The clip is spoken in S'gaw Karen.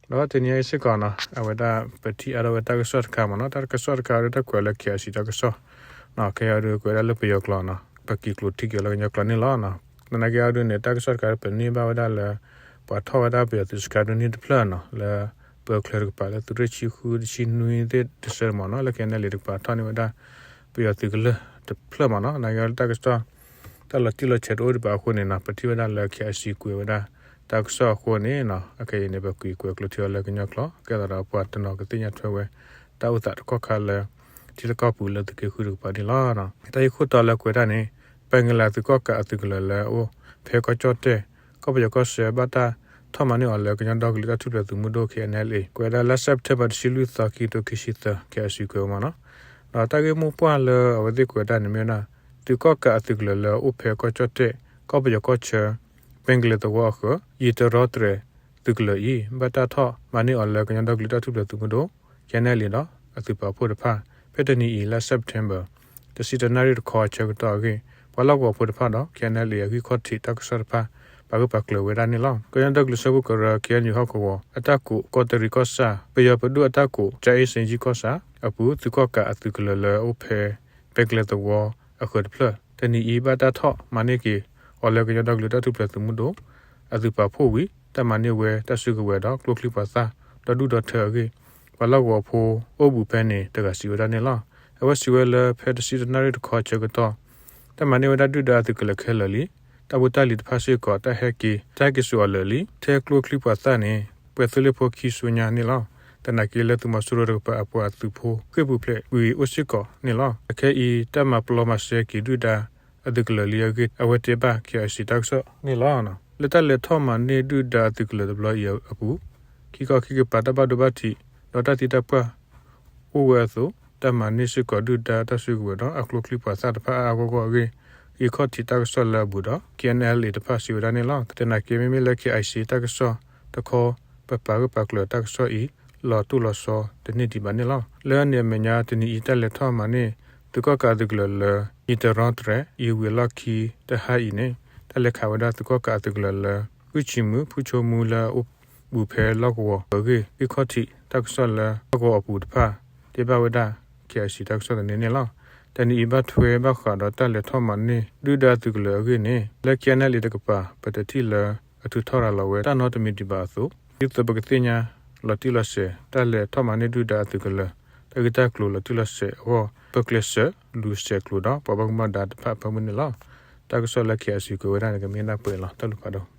ဒီးတနံၤအံၤစ့ၢ်ကီးနီၤ အဝဲဒၣ်ပထံၣ်အါထီၣ်ဝဲတၢ်ကစီၣ်တခါမ့ၢ်နီၤ, တၢ်ကစီၣ်တခါဒီးတၢ်ကွဲးလၢ KIC တၢ်ကစီၣ်နီၤ, ခဲအံၤဒုးကွဲးဒၣ်လၢပယီၤကျိာ်နီၤ, ပက့ၤကျိာ်ထံက့ၤလၢကညီကျိာ်န့ၣ်လီၤ. သနာ်က့အံၤဒုးန့ၣ် တၢ်ကစီၣ်တခါဒီးပန့ၢ်ဘၣ်ဝဲဒၣ်လၢ ပှၤထီၣ်ဝဲဒၣ်ပယီၤသုးစခါဒုးန့ၣ်တဖျၢၣ်နီၤ, လၢပၢချၢတကပၤလၢသုးရ့ၣ်ဆံဃုတဆံနွံသ့ၣ်တဆၢမ့ၢ်နီၤ, လၢ KNLA တကပၤထီၣ်န့ၢ်ဝဲဒၣ် ပယီၤသုးကလၢၢ်တဖျၢၣ်မ့ၢ်နီၤ, သနာ်က့အံၤတၢ်ကစီၣ် တၢ်လီၤတံၢ်လီၤဆဲးတအိၣ်ဒံးဘၣ်အဃိန့ၣ်နီၤ, ပထံၣ်ဝဲဒၣ်လၢ KIC ကွဲးဝဲဒၣ်တၢ်ကစီၣ်အဃိန့ၣ်နီၤ, အခဲအံၤန့ၣ် ပက့ၤကွဲးကျိာ်ထံအီၤလၢကညီကျိာ် ကဲသးဒီးပှၤတနီၤကသ့ၣ်ညါထွဲဝဲ တၢ်အိၣ်သးတကီၢ်ခါလၢ ထံလီၢ်ကီၢ်ပူၤလၢသုးက့ဃုတကပၤန့ၣ်လီၤ. တၢ်ဂ့ၢ်ခိၣ်တီလၢကွဲးတၢ်န့ၣ် ပှၤကလဲၤသုးကီၣ်ကးအသုးကလၢၤလၢအအိၣ်ဖဲကီၢ်ကၠီၣ်တဲၣ် ကီၢ်ပယီၤကီၢ်ဆၢ ဘၣ်တၢ်ထီၣ်မၤန့ၢ်အီၤလၢကညီဒီကလုာ်တၢ်ထူၣ်ဖျဲးသုးမုၢ်ဒိၣ် KNLA ကွဲးဒၣ်လါစဲးပထ့ဘၢၣ်တဆံလွံၢ်သီ ခံကထိခံဆံသၢ KIC ကွဲးဝဲမ့ၢ်နီၤ. ဒီးတၢ်ဂ့ၢ်မိၢ်ပှၢ်လၢအဝဲသ့ၣ်ကွဲးတၢ်န့ၣ်မ့ၢ်ဝဲဒၣ် သုးကီၣ်ကးအသုးကလၢၤလၢအအိၣ်ဖဲကီၢ်ကၠီၣ်တဲၣ် ကီၢ်ပယီၤကီၢ်ဆၢ ပ့ကလဲၤသဝီအဃၢၤ ယံာ်တရီတြဲၤသုးကလၢၤအံၤ ဘၣ်တၢ်ထီၣ်မၤန့ၢ်အီၤလၢကညီဒီကလုာ်တၢ်ထူၣ်ဖျဲးသုးမုၢ်ဒိၣ် KNLA ဒီးအသုးပာ်ဖှိၣ်တဖၣ် ဖဲတနံၤအံၤ လါစဲးပထ့ဘၢၣ် တဆံတၢနၣ်ရံၣ်တခီအဆၢကတီၢ်အဂ့ၢ် ပှၤလီၢ်ကဝီၤဖိတဖၣ်ဒီး KNLA အဂံၢ်ခီၣ်ထံးတၢ်ကစီၣ်တဖၣ် ပာ်ဂၢၢ်ပာ်ကျၢၤဝဲဒၣ်န့ၣ်လီၤ. ကညီဒီကလုာ်စၢဖှိၣ်ကရၢ KNU ဟီၣ်ကဝီၤ အတၢ်ကိးကီးတရံးကီၢ်ဆၣ် ပယီၤပဒိၣ်အတၢ်ကိး ကၠၤအ့စ့ကၠံကီၢ်ဆၣ်အပူၤ သုးကီၣ်ကးအသုးကလၢၤလၢအအိၣ်ဖဲ ပ့ကလဲၤသဝီအဃၢၤတဖျၢၣ် တနံၤအံၤဘၣ်တၢ်ထီၣ်မၤန့ၢ်က့ၤအီၤလၢကညီဒီကလုာ်တၢ်ထူၣ်ဖျဲးသုးမုၢ်ဒိၣ် အသုးပာ်ဖှိၣ်ဝံၤ တၢ်မၤန့ၢ်ဝဲတၢ်စုကဝဲၤဒီးကျိချံမျိာ်သၣ် ဒီဒူၣ်ဒီထၢအဂ့ၢ် ပှၤလီၢ်ကဝီၤဖိအိၣ်ဘူးဖဲန့ၣ်တဂၤစံးဝဲဒၣ်န့ၣ်လီၤ. အဝဲစံးဝဲလၢဖဲတဆံတၢနၣ်ရံၣ်တခီအဆၢကတီၢ် တၢ်မၤန့ၢ်ဝဲဒၣ်ဒုၣ်ဒါအသုးကလၢၤခဲလၢာ်လံ. တၢ်ဖိတၢ်လံၤတဖၣ်စ့ၢ်ကီး တၢ်ဟဲက့ၤ တၢ်ဟဲက့ၤစိာ်အီၤလၢာ်လံ. ထဲကျိချံမျိာ်သၣ်န့ၣ် ပှဲၤသုးလ့ၣ်ဖိခံဆူညါန့ၣ်လီၤ. သနာ်က့လၢသုးမီၤစိရိၤတကပၤအပှၤသုးဖိဃ့ၢ်ပူၤဖျဲးဝံၤအိၣ်စ့ၢ်ကီးန့ၣ်လီၤ. အခဲအံၤတၢ်မၤပျီမၤစဲက့ၤဒုၣ်ဒါအသုးကလၢၤလံအဂ့ၢ် အဝဲတဲဘၣ် KIC တၢ်ကစီၣ်န့ၣ်လီၤ. လၢတၢ်လဲၤထီၣ်မၤန့ၢ်ဒုၣ်ဒါအသုးကလၢၤတဘျီအံၤအပူၤ ခံကီၢ်ခံကပၤတၢ်ဘၣ်ဒိဘၣ်ထံး ဒီးတၢ်သံတၢ်ပှၢ် အိၣ်ဝဲအသိး တၢ်မၤန့ၢ်စ့ၢ်ကီးဒုၣ်ဒါတၢ်စုကဝဲၤဒီးအကျိချံမျိာ်သၣ်တဖၣ်အါအါဂီၢ်ဂီၢ်အဂ့ၢ် ဂံၢ်ခီၣ်ထံးတၢ်ကစီၣ်လၢအဘူးဒီး KNLA တဖၣ်စံးဝဲဒၣ်န့ၣ်လီၤ. သနာ်က့မ့မ့ၢ်လၢ KIC တၢ်ကစီၣ်တခီ ပပာ်ဂၢၢ်ပာ်ကျၢၤတၢ်ကစီၣ်အံၤ လီၤတိၢ်လီၤဆီတန့ၢ်ဒံးဘၣ်န့ၣ်လီၤ. လၢန့ၣ်အမဲာ်ညါ တနံၤအံၤတၢ်လဲၤထီၣ်မၤန့ၢ် သုးကီၣ်ကးအသုးကလၢၤလၢ ယံာ်တရီတြဲၤ ယံာ်ဝံၤအလီၢ်ခံတဟါအံၤန့ၣ် တၢ်လဲၤခးဝဲဒၣ်သုးကီၣ်ကးအသုးကလၢၤလၢ ဃုဆံမုၣ် ဖုဆိမူလၢအအိၣ် ဘူးဖဲလီၢ်ကဝီၤအဂ့ၢ် ဂံၢ်ခီၣ်ထံးတၢ်ကစီၣ်လၢလီၢ်ကဝီၤအပူၤတဖၣ် တဲဘၣ်ဝဲဒၣ် KIC တၢ်ကစီၣ်သန့န့ၣ်လီၤ. တနံၤအံၤဘၣ်ထွဲဘၣ်ဃးဒီးတၢ်လဲၤထီၣ်မၤန့ၢ်ဒုၣ်ဒါသုးကလၢၤအဂ့ၢ်န့ၣ် လၢ KNLA တကပၤ ပတထံၣ်လၢအထုးထီၣ်ရၤလီၤဝဲတၢ်နီတမံၤဒံးဘၣ်အသိး ဒ်သိးပကသ့ၣ်ညါလီၤတံၢ်လီၤဆဲး တၢ်လဲၤထီၣ်မၤန့ၢ်ဒုၣ်ဒါအသုးကလၢၤ တၢ်ဂ့ၢ်တၢ်ကျိၤလီၤတံၢ်လီၤဆဲးအဂီၢ် ပကျဲးစၢးလူၤဆဲးကျိးဒီးပှၤဘၣ်မူဘၣ်ဒါတဖၣ်အဖၢမုၢ်န့ၣ်လီၤ. တၢ်ကစီၣ်လၢ KIC ကွဲးဝဲဒၣ်န့ၣ် ကမ့ၢ်ဒၣ်ပှဲၤလီၤ. တၢ်ဘျုးဖးဒိၣ်.